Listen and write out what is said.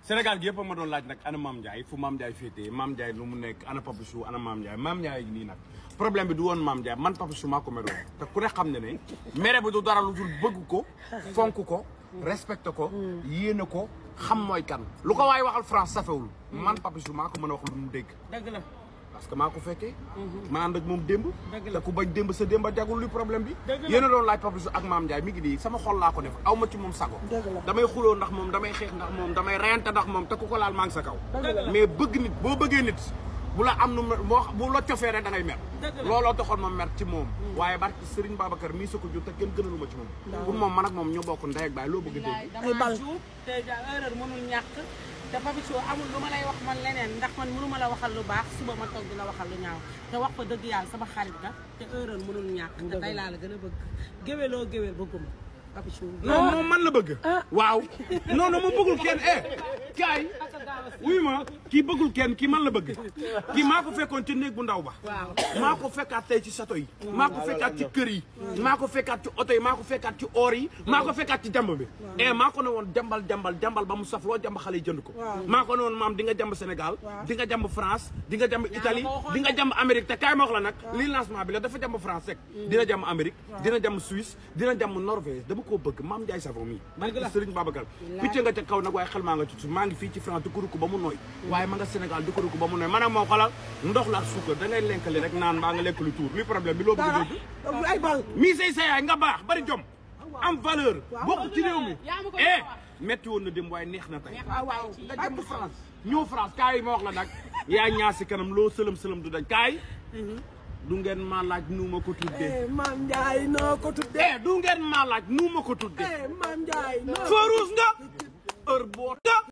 Sénégal gi yëpp ma doon laaj nag ana Mame Ndiaye fu Mame Ndiaye féetee Mame Ndiaye lu mu nekk ana Papichou ana Mame Ndiaye nii nag problème bi du woon Mame Ndiaye man Papichou maa ko meroon te ku ne xam ne ne mere bi du dara lu dul bëgg ko fonk ko respecté ko yéene ko xam mooy kan lu ko waay waxal France safewul man Papichou maa ko mën a wax lu mu dégg dëgg la parce que maa ko fekkee ma ànd ak moom démb te ku bañ démb sa démb a jagul luy problème bi yéen a doon laaj Papichou ak Mame Ndiaye mi ngi di sama xol laa ko def aw ma ci moom sago damay xuloo ndax moom damay xeex ndax moom damay reyante ndax moom te ku ko laal maa ngi sa kaw mais bëgg nit boo bëggee nit bu la am nu bu la cofee rek da ngay mer looloo taxoon ma mer ci moom waaye barki Serigne Babacar mii sa ko jur te kenn gënaluma ci moom pour moom man ak moom ñoo bokk ndey ak baay loo bëgg a dégg dama juub te erreur mënul ñàkk te Papichou amul lu ma lay wax man leneen ndax man mënu ma la waxal lu baax suba ma toog di la waxal lu ñaaw te wax ko dëgg yàlla sama xarit nga te erreur mënul ñàkk te tey laa la gën a bëgg géwéloo géwél bëgguma Papichou non moom man la bëgg waaw non non moom bëggul kenn kaay wuy ma kii bëggul kenn kii man la bëgg kii maa ko fekkoon ci néeg bu ndaw ba maa ko fekkaat tey ci château yi maa ko fekkaat ci kër yi maa ko fekkaat ci oto yi maa ko fekkaat ci or yi maa ko fekkaat ci jamb bi maa ko ne woon jambal ba mu saf loo jamb xale yi jënd ko maa ko ne woon maam di nga jamb Sénégal di nga jamb France di nga jamb Italie di nga jamb Amérique te kaay ma wax la nag lii lancement bi la dafa jamb France rek dina jamb Amérique dina jamb Suisse dina jamb Norvège dama koo bëgg Mame Ndiaye Savon mii Serigne Babacar picc nga ca kaw nag waaye xel maa nga ci suuf maa ngi fii ci France di ko rukk ba mu nooy waaye ma nga Sénégal di ko rukk ba mu nooy man ak moom xolal ndox la ak suukar da ngay lenkali rek naan mbaa nga lekk lu tuur luy problème bi loo bëgg a dégg ay bal mii say yaay nga baax bari jom am valeur bokk ci réew mi metti woon na dem waaye neex na tey nga jëm France ñëw France kaay ma wax la nag yaa ñaasi kanam loo sëlëm du dañ kaay du ngeen ma laaj nu ma ko tuddee Mame Ndiaye noo ko tuddee du ngeen ma laaj nu ma ko tuddee Mame Ndiaye Farouz nga heure boo